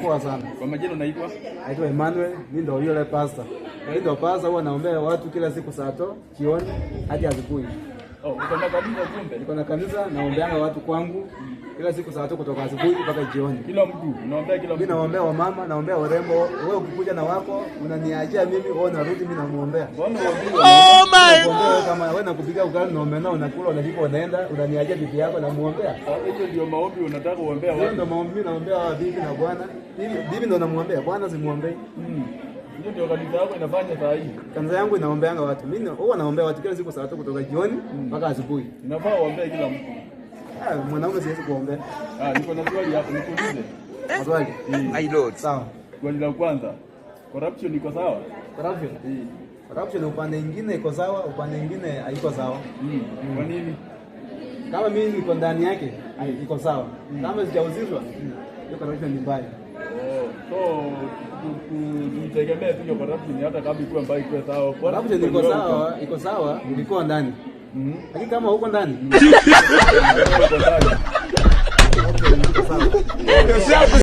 Poa sana. Kwa majina unaitwa? Naitwa Emmanuel, mimi ndo yule pastor. Mimi ndo pastor, huwa naombea watu kila siku saa 3 jioni hadi asubuhi. Oh, uko na kanisa kumbe? Niko na kanisa, naombeanga watu kwangu kila siku saa 3 kutoka asubuhi mpaka jioni. Kila mtu, unaombea kila Mimi mtu. naombea wamama, naombea warembo. Wewe ukikuja na wako unaniachia mimi, wewe unarudi, mimi namuombea. Mbona uombii? Oh my Nakuombea wewe, kama wewe nakupiga ugali naombea na unakula unalipa unaenda, unaniachia bibi yako namuombea. Sasa hiyo ndio maombi unataka uombea Hiyo watu? ndo maombi mimi naombea wa bibi na bwana. Bibi ndo namuombea, bwana simuombei. Hiyo ndio kanisa yako inafanya saa hii. Kanisa yangu inaombeanga watu. Mimi huwa naombea watu kila siku saa 3 kutoka jioni mpaka asubuhi. Inafaa uombee kila mtu. Ah, mwanaume siwezi kuombea. Ah, niko na swali hapo nikuulize. Maswali. My Lord. Sawa. Swali la kwanza. Corruption iko sawa? Corruption. Corruption upande mwingine iko sawa, upande mwingine haiko sawa. Kwa nini? Kama mimi niko ndani yake, iko sawa. Kama sijahusishwa, hiyo corruption ni mbaya. Oh, so tuitegemee tu hiyo corruption hata kama ikuwe mbaya ikuwe sawa. Corruption iko sawa, iko sawa ukikuwa ndani. Lakini kama huko ndani, Uko ndani.